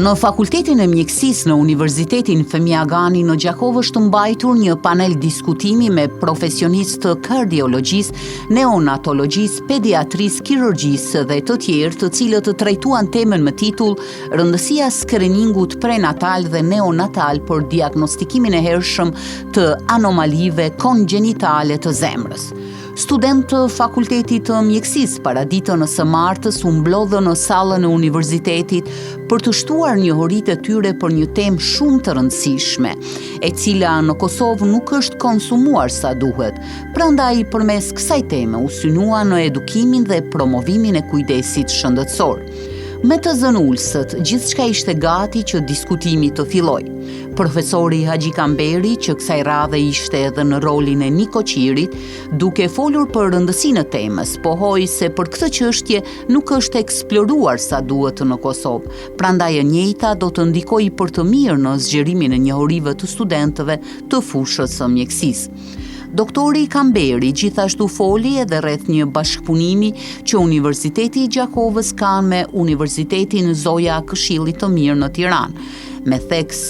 Në Fakultetin e Mjekësisë në Universitetin Fehmi Agani në Gjakovë është mbajtur një panel diskutimi me profesionistë të kardiologjisë, neonatologjisë, pediatrisë, kirurgjisë dhe të tjerë, të cilët trajtuan temën me titull Rëndësia e skriningut prenatal dhe neonatal për diagnostikimin e hershëm të anomalive kongjenitale të zemrës. Studentë të Fakultetit të Mjekësisë paraditen e së martës u mblodhën në sallën e universitetit për të shtuar njohuritë e tyre për një temë shumë të rëndësishme, e cila në Kosovë nuk është konsumuar sa duhet. Prandaj përmes kësaj teme u synua në edukimin dhe promovimin e kujdesit shëndetësor. Me të zënë ulëset, gjithçka ishte gati që diskutimi të fillojë. Profesori Haxhi Kamberi, që kësaj radhe ishte edhe në rolin e nikoqirit, duke folur për rëndësinë e temës, pohoi se për këtë çështje nuk është eksploruar sa duhet në Kosovë, prandaj e njëjta do të ndikojë për të mirë në zgjerimin e njohurive të studentëve të fushës së mjekësisë. Doktori Kamberi gjithashtu foli edhe rreth një bashkëpunimi që Universiteti i Gjakovës ka me Universitetin Zoja e Këshillit të Mirë në Tiranë, me theks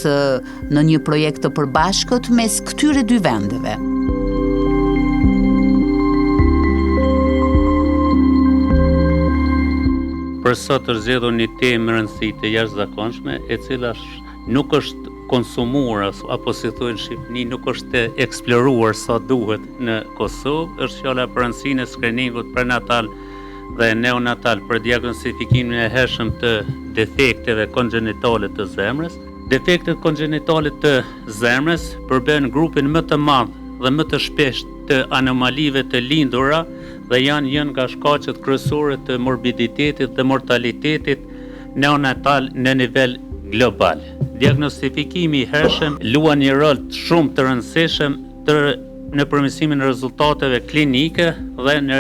në një projekt të përbashkët mes këtyre dy vendeve. Për sot është zgjedhur një temë me rëndësi të jashtëzakonshme, e cila nuk është konsumuar apo si thonë në Shqipëni nuk është eksploruar sa duhet në Kosovë, është fjala për rëndësinë e skriningut prenatal dhe neonatal për diagnostifikimin e hershëm të defekteve kongjenitale të zemrës. Defektet kongjenitale të zemrës përbëjnë grupin më të madh dhe më të shpeshtë të anomalive të lindura dhe janë një nga shkaqet kryesore të morbiditetit dhe mortalitetit neonatal në nivel global. Diagnostifikimi i hershëm luan një rol shumë të rëndësishëm të në përmirësimin e rezultateve klinike dhe në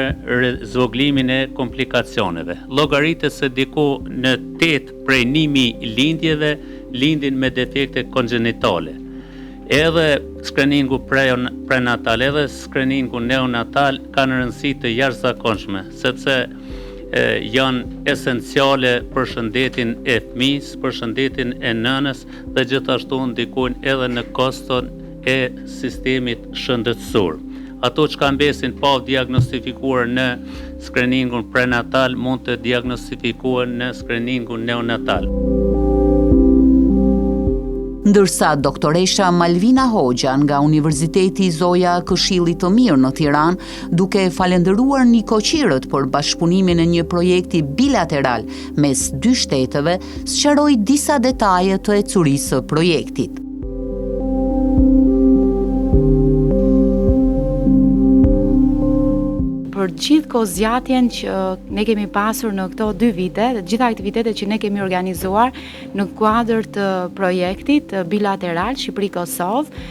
zvogëlimin e komplikacioneve. Llogaritet se diku në 8 prej 1000 lindjeve lindin me defekte kongjenitale. Edhe skreningu prenatal edhe skreningu neonatal kanë rëndësi të jashtëzakonshme, sepse janë esenciale për shëndetin e fëmijës, për shëndetin e nënës dhe gjithashtu ndikojnë edhe në koston e sistemit shëndetësor. Ato çka mbesin pa u diagnostifikuar në skreningun prenatal mund të diagnostifikohen në skreningun neonatal. Ndërsa doktoresha Malvina Hoxha nga Universiteti Zoja e Këshillit të Mirë në Tiranë, duke falënderuar nikoqirët për bashkëpunimin e një projekti bilateral mes dy shteteve, sqaroi disa detaje të ecurisë së projektit. Për gjithë kohëzgjatjen që ne kemi pasur në këto dy vite, dhe të gjitha aktivitetet që ne kemi organizuar në kuadër të projektit bilateral Shqipëri-Kosovë,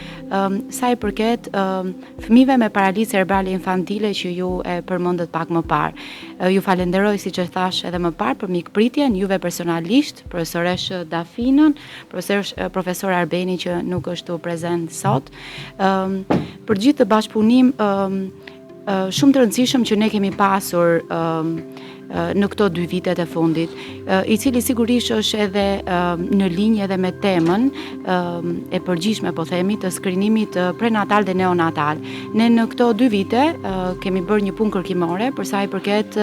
sa i përket fëmijëve me paralizë cerebrale infantile që ju e përmendët pak më parë. Ju falenderoj siç e thashë edhe më parë për mikpritjen, juve personalisht, profesoreshë Dafinën, Profesor, profesor Arbeni që nuk është këtu prezent sot. Ëm për gjithë këtë bashkëpunim ëm shumë të rëndësishëm që ne kemi pasur ëm në këto dy vitet e fundit, i cili sigurisht është edhe në linjë edhe me temën e përgjithshme po themi të skrinimit prenatal dhe neonatal. Ne në këto dy vite kemi bërë një punë kërkimore për sa i përket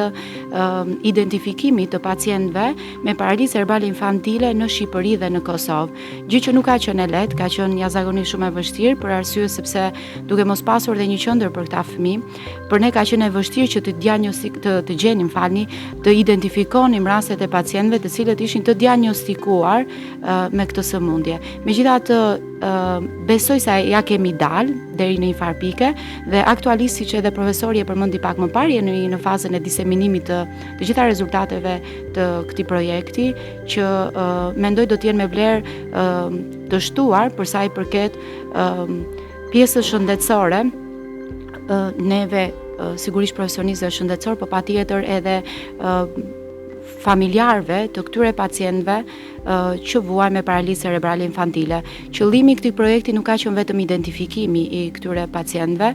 identifikimit të pacientëve me paralizë cerebrale infantile në Shqipëri dhe në Kosovë. Gjë që nuk ka qenë e lehtë, ka qenë jashtëzakonisht shumë e vështirë për arsye sepse duke mos pasur dhe një qendër për këta fëmijë, për ne ka qenë e vështirë që të diagnostik të, të gjenim, falni, të identifikonim rastet e pacientëve të cilët ishin të diagnostikuar uh, me këtë sëmundje. Megjithatë, uh, besoj se ia kemi dalë deri në një farë pike dhe aktualisht siç edhe profesori e përmendi pak më parë, jemi në fazën e diseminimit të të gjitha rezultateve të këtij projekti që uh, mendoj do të jenë me vlerë uh, të shtuar për sa i përket uh, pjesës shëndetësore uh, neve uh, sigurisht profesionistëve shëndetësorë, po patjetër edhe uh, familjarëve të këtyre pacientëve që vuajnë me paralizë cerebrale infantile. Qëllimi i këtij projekti nuk ka qenë vetëm identifikimi i këtyre pacientëve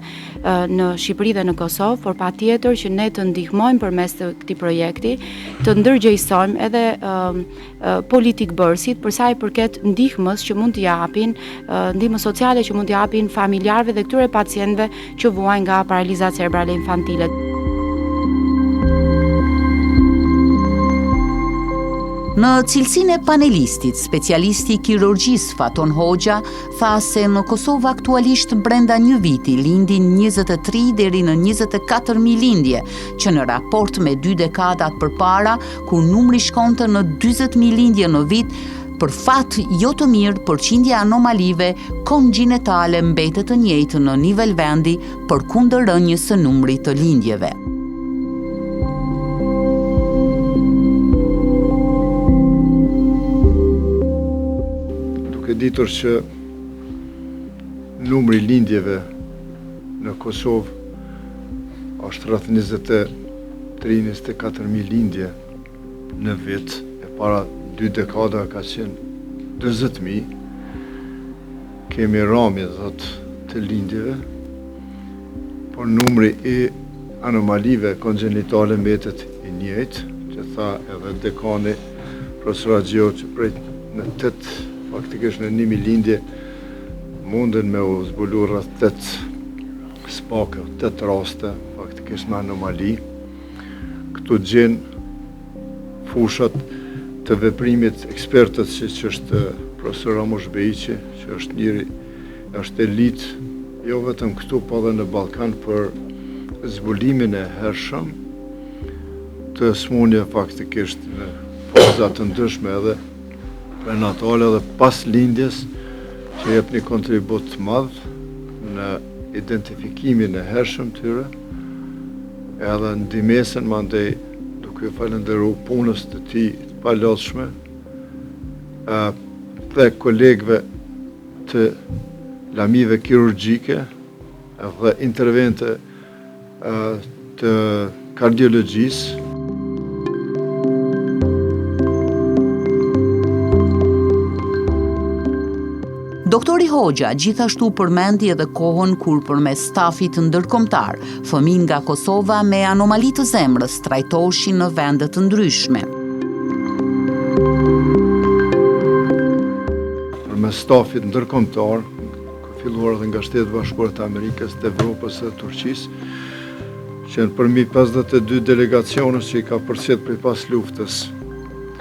në Shqipëri dhe në Kosovë, por patjetër që ne të ndihmojmë përmes të këtij projekti, të ndërgjegjësojmë edhe politikëbërësit për sa i përket ndihmës që mund t'i japin, ndihmës sociale që mund t'i japin familjarëve dhe këtyre pacientëve që vuajnë nga paraliza cerebrale infantile. Në cilësinë e panelistit, specialisti i kirurgjisë Faton Hoxha tha se në Kosovë aktualisht brenda një viti lindin 23 deri në 24 mijë lindje, që në raport me dy dekadat përpara, kur numri shkonte në 40.000 lindje në vit, për fat jo të mirë, përqindja e anomalive kongjenitale mbetet e njëjtë në nivel vendi përkundër rënies së numrit të lindjeve. Duke ditur që numri i lindjeve në Kosovë është rreth 23-24 mijë lindje në vit, e para dy dekadave ka qenë 40.000, kemi ramje dhot të lindjeve, por numri i anomalive kongjenitale mbetet i njëjtë, që tha edhe dekani profesor Haxhiu që prej në 8, faktikisht në 1.000 lindje, munden me u zbulu rreth 8 spake, 8 raste, faktikisht me anomali. Këtu gjen fushat të veprimit ekspertët siç është profesor Ramush Bejiqi, që është njëri, është elitë, jo vetëm këtu, po edhe në Ballkan për zbulimin e hershëm të smunjeve faktikisht në faza të ndryshme edhe prenatale dhe pas lindjes që jep një kontribut të madh në identifikimin e hershëm tyre edhe ndihmesën mandej duke falënderu punës të tij të palodhshme dhe kolegëve të lamive kirurgjike dhe intervente të kardiologjisë. Doktori Hoxha gjithashtu përmendi edhe kohën kur përmes stafit ndërkombëtar, fëmijë nga Kosova me anomali të zemrës trajtoheshin në vende të ndryshme. Përmes stafit ndërkombëtar, filluar edhe nga Shtetet e Bashkuara të Amerikës, të Evropës dhe Turqisë, që janë përmi 52 delegacione që i ka përcjellë prej pas luftës,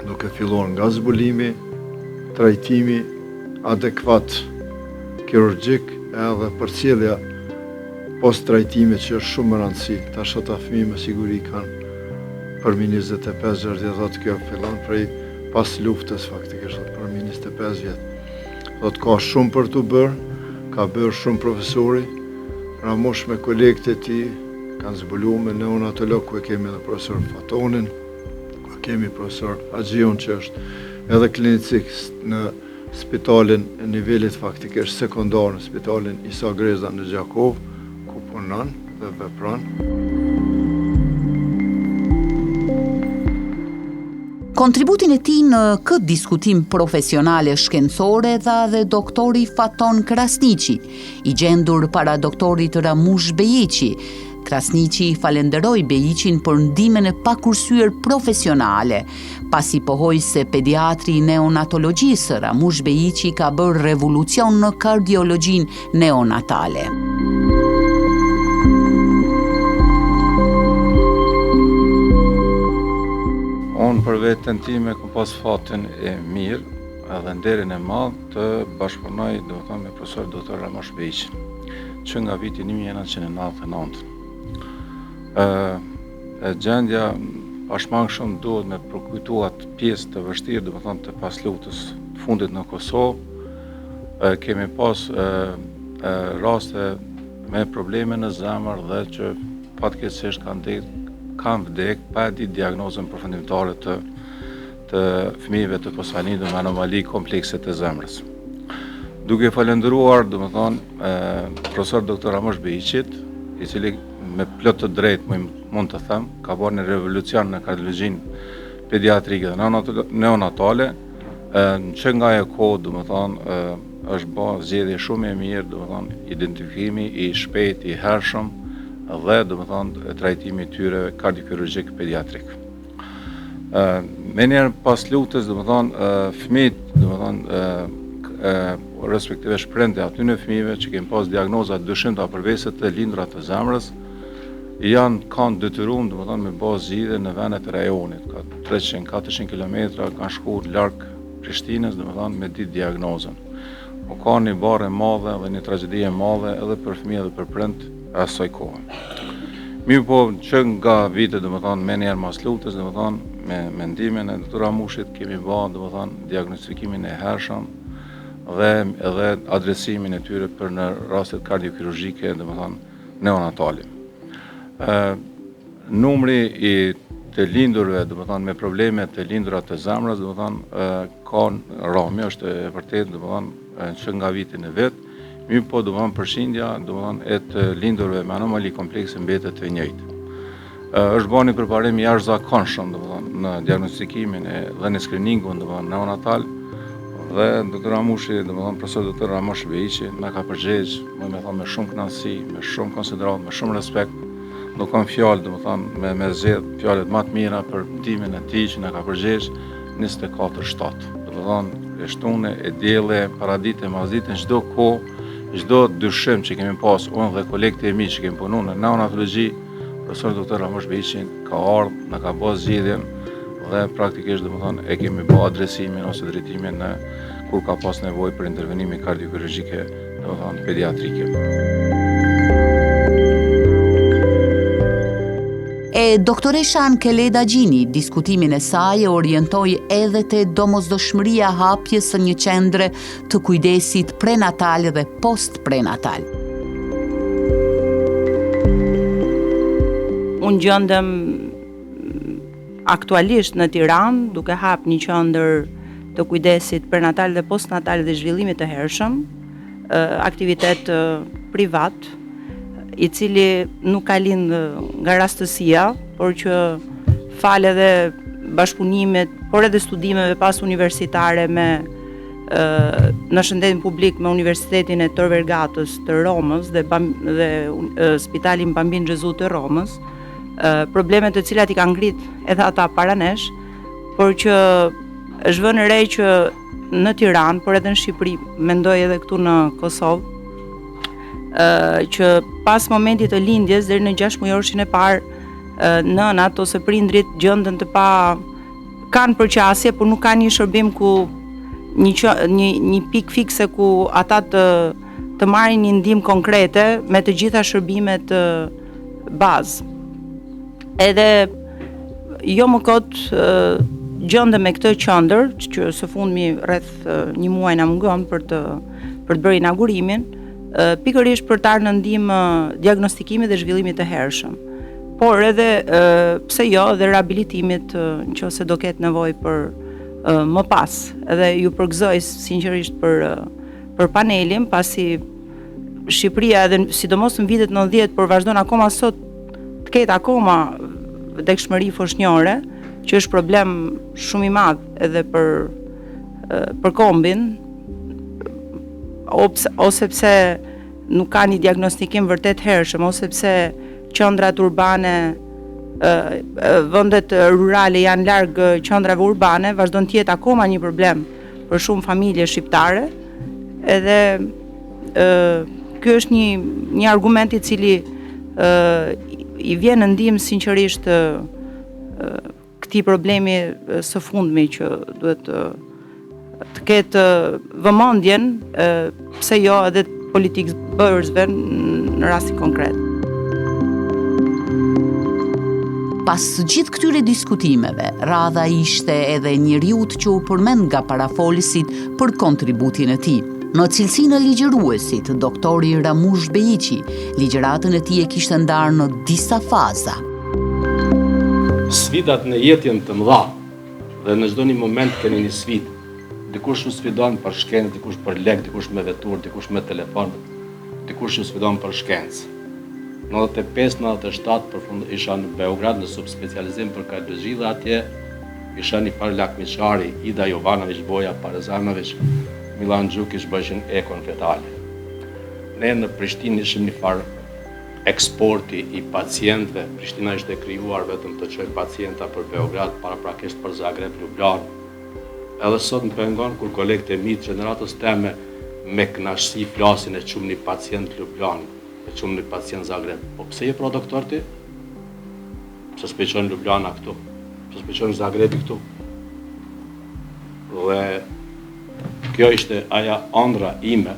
duke filluar nga zbulimi, trajtimi adekuat kirurgjik edhe përcjellja post trajtimit që është shumë me rëndësi. Tash ata fëmijë me siguri kanë përmi 25-60 vjet, kjo fillon prej pas luftës faktikisht përmi 25 vjet. Thotë ka shumë për të bërë, ka bërë shumë profesori, Ramush me kolegët e tij, kanë zbulu me neonatolog ku e kemi edhe profesor Fatonin, ku e kemi profesor Haxhiun që është edhe klinicist në spitalin e nivelit faktikisht sekondar në spitalin Isa Grezda në Gjakovë, ku punon dhe vepron. Kontributin e tij në këtë diskutim profesional e shkencor e dha dhe doktori Faton Krasniqi, i gjendur para doktorit Ramush Bejiqi. Krasniqi falenderoi Bejiqin për ndihmën e pakursyer profesionale, pasi pohoi se pediatri i neonatologjisë Ramush Bejiqi ka bërë revolucion në kardiologjinë neonatale. Unë për veten time kom pas fatin e mirë edhe nderin e madh të bashkëpunoj, domethënë me profesor doktor Ramush Bejiqin, që nga viti 1999. Ë e gjendja pashmangshëm duhet me përkujtu atë pjesë të vështirë, domethënë të pasluftës të fundit në Kosovë, Kemi pas raste me probleme në zemër dhe që fatkeqësisht kanë dek, kanë vdek pa e ditë diagnozën përfundimtare të të fëmijëve të posalindur me anomali komplekse të zemrës. Duke falënderuar, domethënë, profesor doktor Ramush Bejiqit, i cili me plot të drejtë mund të them, ka bërë një revolucion në kardiologjinë pediatrike dhe neonatale, që nga ajo kohë, domethonë, është ba zgjedhje shumë e mirë, domethonë, identifikimi i shpejt, i hershëm dhe, domethonë, trajtimi i tyre kardiokirurgjik pediatrik. Menjëherë pas luftës, domethonë, fëmijët, domethonë, respektivisht prindët e atyne fëmijëve që kemi pas diagnoza të dyshimta për vese të lindura të zemrës, janë kanë detyrum, domethonë, me ba zgjidhje në vendet e rajonit, ka 300-400 km kanë shku larg Prishtinës, domethonë, me ditë diagnozën. U kanë një barrë e madhe dhe një tragjedi e madhe edhe për fëmijë edhe për prind e asaj kohe. Mirëpo, që nga vitet, domethonë, menjëherë mas luftës, domethonë, me mendimin e doktor Ramushit, kemi ba, domethonë, diagnostikimin e hershëm dhe edhe adresimin e tyre për në rastet kardiokirurgjike, domethonë, neonatale. Ë numri i të lindurve, domethonë me probleme të lindura të zemrës, domethonë ka ramje, është e vërtetë, domethonë që nga viti në vit, mirëpo domethonë përqindja, domethonë e të lindurve me anomali komplekse mbetet e njëjtë. Është bërë një përparim i jashtëzakonshëm, domethënë, në diagnostikimin e dhe në skriningun, domethënë, neonatal dhe doktor Ramushi, domethënë, profesor doktor Ramush Bejiqi na ka përgjegj, me me thonë, me shumë kënaqësi, me shumë konsideratë, me shumë respekt. Nuk kam fjalë, domethënë, me me zgjedh fjalët më të mira për ndihmën e tij që na ka përgjegj 24/7. Domethënë, e shtune, e diele, paradite, masdite, në çdo kohë, çdo dyshim që kemi pas unë dhe kolegët e mi që kemi punu në neonatologji, Profesor Doktor Ramush Bejiqi ka ardhë, na ka bo zgjidhjen dhe praktikisht domethonë e kemi bo adresimin ose drejtimin në kur ka pas nevojë për intervenime kardiokirurgjike, domethonë pediatrike. E doktoresha Ankeleda Gjini, diskutimin e saj e orientoi edhe te domosdoshmëria e hapjes së një qendre të kujdesit prenatal dhe postprenatal. Unë gjendem aktualisht në Tiranë duke hap një qendër të kujdesit prenatal dhe postnatal dhe zhvillimit të hershëm, aktivitet privat, i cili nuk ka lind nga rastësia, por që falë edhe bashkëpunimit, por edhe studimeve pas universitare me në shëndetin publik me Universitetin e Tor Vergatës të Romës dhe Bam, dhe Spitalin Bambin Gesù të Romës, probleme të cilat i kanë ngrit edhe ata para nesh, por që është vënë re që në Tiranë, por edhe në Shqipëri, mendoj edhe këtu në Kosovë, që pas momentit të lindjes deri në 6 mujorshin e parë nënat ose prindrit gjenden të pa kanë përqasje, por nuk kanë një shërbim ku një një një pikë fikse ku ata të të marrin një ndihmë konkrete me të gjitha shërbimet bazë. Edhe jo më kot gjendem me këtë qendër që së fundmi rreth një muaj na mungon për të për të bërë inaugurimin, pikërisht për të ardhur në ndihmë diagnostikimit dhe zhvillimit të hershëm. Por edhe pse jo edhe rehabilitimit në qoftë se do ketë nevojë për më pas. Edhe ju përgëzoj sinqerisht për për panelin, pasi Shqipëria edhe sidomos në vitet 90, por vazhdon akoma sot të ketë akoma vdekshmëri foshnjore, që është problem shumë i madh edhe për për kombin, ose pse nuk ka një diagnostikim vërtet hershëm, ose pse qendrat urbane vendet rurale janë larg qendrave urbane, vazhdon të jetë akoma një problem për shumë familje shqiptare. Edhe ë ky është një një argument i cili ë i vjen në ndihmë sinqerisht ë këtij problemi së fundmi që duhet të të ketë vëmendjen, pse jo edhe politikëbërësve në rastin konkret. Pas gjithë këtyre diskutimeve, radha ishte edhe njeriut që u përmend nga parafolësit për kontributin e tij. Në cilësinë e ligjëruesit, doktori Ramush Bejiqi, ligjëratën e tij e kishte ndarë në disa faza. Sfidat në jetë janë të mëdha dhe në çdo një moment keni një sfidë. Dikush ju sfidon për shkencë, dikush për lek, dikush me veturë, dikush me telefon, dikush ju sfidon për shkencë. 95, 97 përfund isha në Beograd në subspecializim për kardiologji dhe atje. Isha një farë lakmiqari, Ida Jovanović, Boja Parezanović, Milan Gjukić bëjshin ekon fetale. Ne në Prishtinë ishim një farë eksporti i pacientëve, Prishtina ishte krijuar vetëm të çojë pacienta për Beograd, paraprakisht për Zagreb, Lublanë. Edhe sot më pengon kur kolegët e mi të gjeneratës teme me kënaqësi flasin e çum një pacient Lublanë, e çum një pacient Zagreb. Po pse je pra doktor ti? Pse s'po i çon Lublana këtu? Pse s'po i çon Zagrebi këtu? Dhe kjo ishte aja andrra ime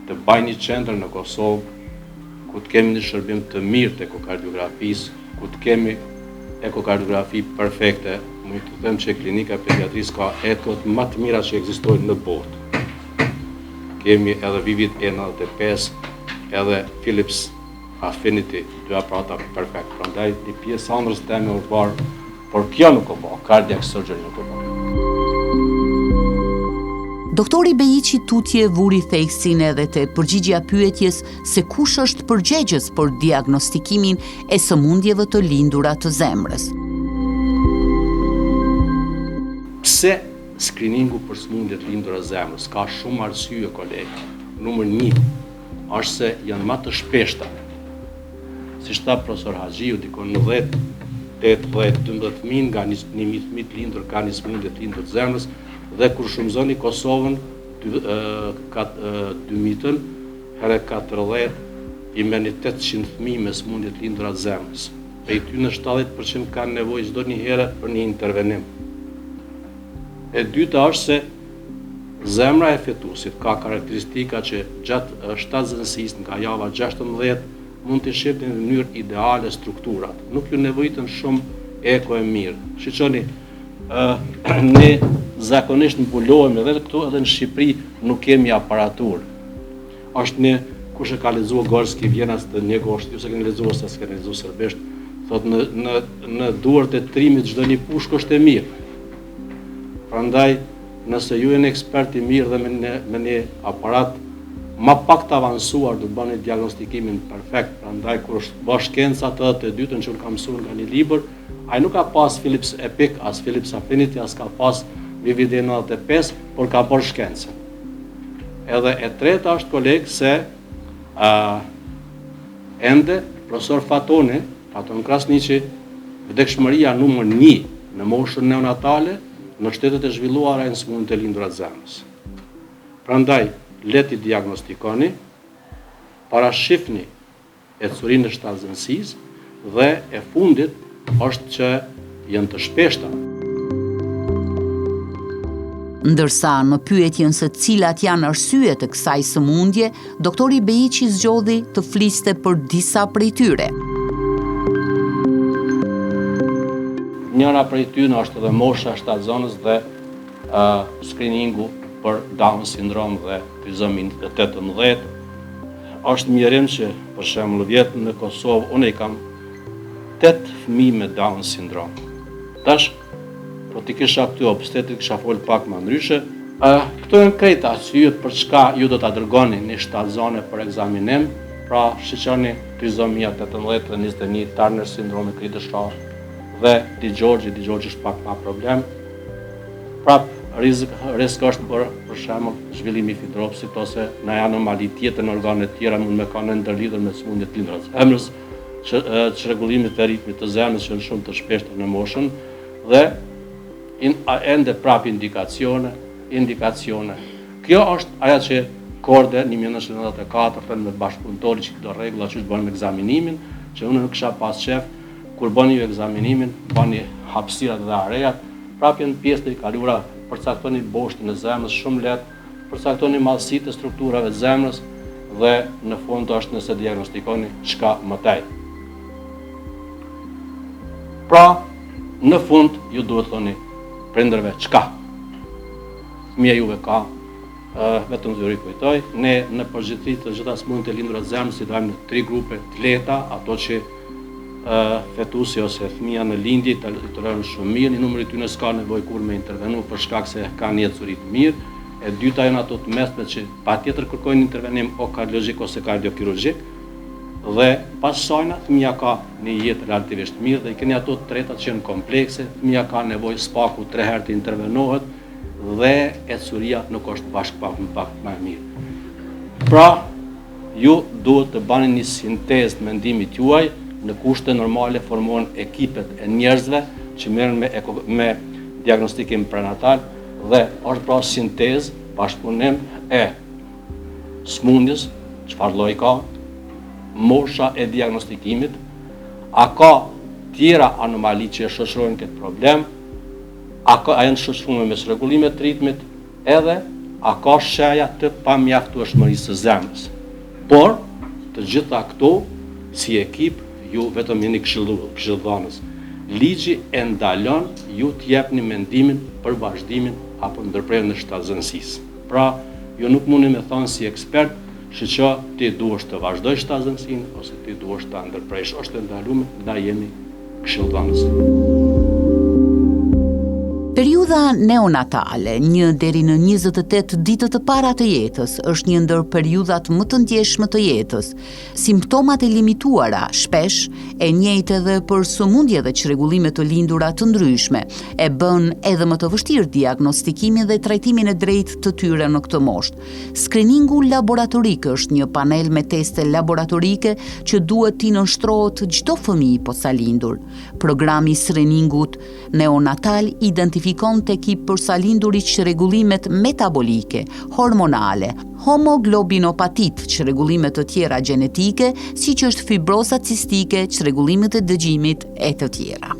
të baj një qendër në Kosovë ku të kemi një shërbim të mirë të ekokardiografisë, ku të kemi ekokardiografi perfekte, mund të them që klinika e pediatrisë ka ekot më të mira që ekzistojnë në botë. Kemi edhe Vivid E95, edhe Philips Affinity, dy aparata perfekt. Prandaj një pjesë andrrës teme u barë, por kjo nuk u bë, cardiac surgery nuk u bë. Doktori Bejiqi tutje vuri theksin edhe te përgjigja pyetjes se kush është përgjegjës për diagnostikimin e sëmundjeve të lindura të zemrës. Pse skriningu për sëmundjet lindura të zemrës? Ka shumë arsye, kolegë. Numër 1, është se janë ma të shpeshta. Siç tha profesor Haxhiu, diku në 10, 8, 10, 12 fëmijë nga 1000 fëmijë të lindur kanë një sëmundje të lindur të zemrës dhe kur shumëzoni Kosovën 2000-ën herë 40 i merrni 800 fëmijë me sëmundje të lindura të zemrës. Prej tyne 70% kanë nevojë çdo një herë për një intervenim. E dyta është se Zemra e fetusit ka karakteristika që gjatë shtatzënësisë nga java 16 mund t'i shihni në mënyrë ideale strukturat. Nuk ju nevojiten shumë eko e mirë. Shiqoni, ne zakonisht mbulohemi edhe këtu edhe në Shqipëri nuk kemi aparaturë. Është një kush e ka lexuar Gorski Vjenas të Njegosht, ju s'e keni lexuar se s'keni lexuar serbisht, thotë në në në duart e trimit çdo një pushkë është e mirë. Prandaj, nëse ju jeni ekspert i mirë dhe me një, me një aparat ma pak të avancuar do të bëni diagnostikimin perfekt. Prandaj kur është bë shkenca 82-ën që unë kam mësuar nga një libër, ai nuk ka pas Philips Epiq, as Philips Affinity, as ka pas Vivid 95, por ka bërë shkencën. Edhe e treta është koleg se uh, ende profesor Fatoni, Faton Krasniqi, vdekshmëria numër 1 në moshën neonatale në shtetet e zhvilluara janë sëmundjet e lindura të zemrës. Prandaj, le t'i diagnostikoni, parashifni ecurinë e shtatzënësisë dhe e fundit është që janë të shpeshta. Ndërsa në pyetjen se cilat janë arsyet e kësaj sëmundje, doktori Bejiqi zgjodhi të fliste për disa prej tyre. Njëra prej tyre është edhe mosha e shtatzënës dhe uh, screeningu për Down syndrome dhe trizominë 18. Është mjerim që për shembull vjet në Kosovë unë i kam 8 fëmijë me Down syndrome. Tash Po t'i kisha këtu obstetrit kisha fol pak më ndryshe. Këto janë krejt arsyet për çka ju do ta dërgoni një shtatzane për ekzaminim, pra shiqoni trizomia 18 dhe 21, Turner sindromi cri du chat dhe DiGeorge, DiGeorge është pak ma problem. Prap risk, risk është për për shembull zhvillimi i fibrosit ose një anomali tjetër në organe të tjera mund me kanë ndërlidhur me sëmundje të lindura të zemrës, çrregullimit të ritmit të zemrës që janë shumë të shpeshta në moshën dhe in, ende prap indikacione, indikacione. Kjo është aja që Korde 1994 me bashkëpunëtori që këto rregulla që të bëjmë ekzaminimin, që unë nuk kisha pas qef, kur bëni ju ekzaminimin, bëni hapësirat dhe arejat, prap janë pjesë të kalura, përcaktoni boshtin e zemrës shumë lehtë, Përcaktoni madhësitë e strukturave të zemrës dhe në fund është nëse diagnostikoni çka më tej. Pra, në fund ju duhet thoni prindërve çka. Fëmija juve ka vetëm t'ju rikujtoj, ne në përgjithësi të gjitha sëmundjet e lindura të zemrës i dajmë në tri grupe të lehta, ato që fetusi ose fëmija në lindje i toleron shumë mirë, një numër i tyre s'ka nevojë kurrë me intervenu për shkak se kanë një ecuri të mirë. E dyta janë ato të mesme që patjetër kërkojnë intervenim o kardiologjik ose kardiokirurgjik. Dhe pas sajna fëmija ka një jetë relativisht të mirë dhe i keni ato të tretat që janë komplekse, fëmija ka nevojë së paku 3 herë të intervenohet dhe ecuria nuk është bash pak më pak më e mirë. Pra, ju duhet të bani një sintezë të mendimit juaj, në kushte normale formohen ekipet e njerëzve që merren me, me diagnostikim prenatal dhe është pra sintezë, bashkëpunim e smundjes, çfarë lloj ka, mosha e diagnostikimit, a ka tjera anomali që e shoqërojnë këtë problem, a, ka, a janë shoqëruar me çrregullime të ritmit, edhe a ka shenja të pamjaftueshmërisë së zemrës. Por, të gjitha këto, si ekip, ju vetëm jeni këshillëdhanës. Ligji e ndalon ju të jepni mendimin për vazhdimin apo ndërprerjen e shtatzënësisë. Pra, ju nuk mundni me thanë si ekspert, shiqo ti duhesh të vazhdojsh shtatzënësinë ose ti duhesh ta ndërprejsh. Është e ndalume, na jemi këshillëdhënës. Periudha neonatale, një deri në 28 ditët e para të jetës, është një ndër periudhat më të ndjeshme të jetës. Simptomat e limituara, shpesh, e njëjtë edhe për sëmundje dhe çrregullime të lindura të ndryshme, e bën edhe më të vështirë diagnostikimin dhe trajtimin e drejtë të tyre në këtë moshë. Skriningu laboratorik është një panel me teste laboratorike që duhet t'i nënshtrohet çdo fëmijë i posalindur. Programi i skriningut neonatal identifikon tek i porsalinduri çrregullimet metabolike, hormonale, hemoglobinopatitë, çrregullime të tjera gjenetike, siç është fibroza cistike, çrregullimet e dëgjimit e të tjera.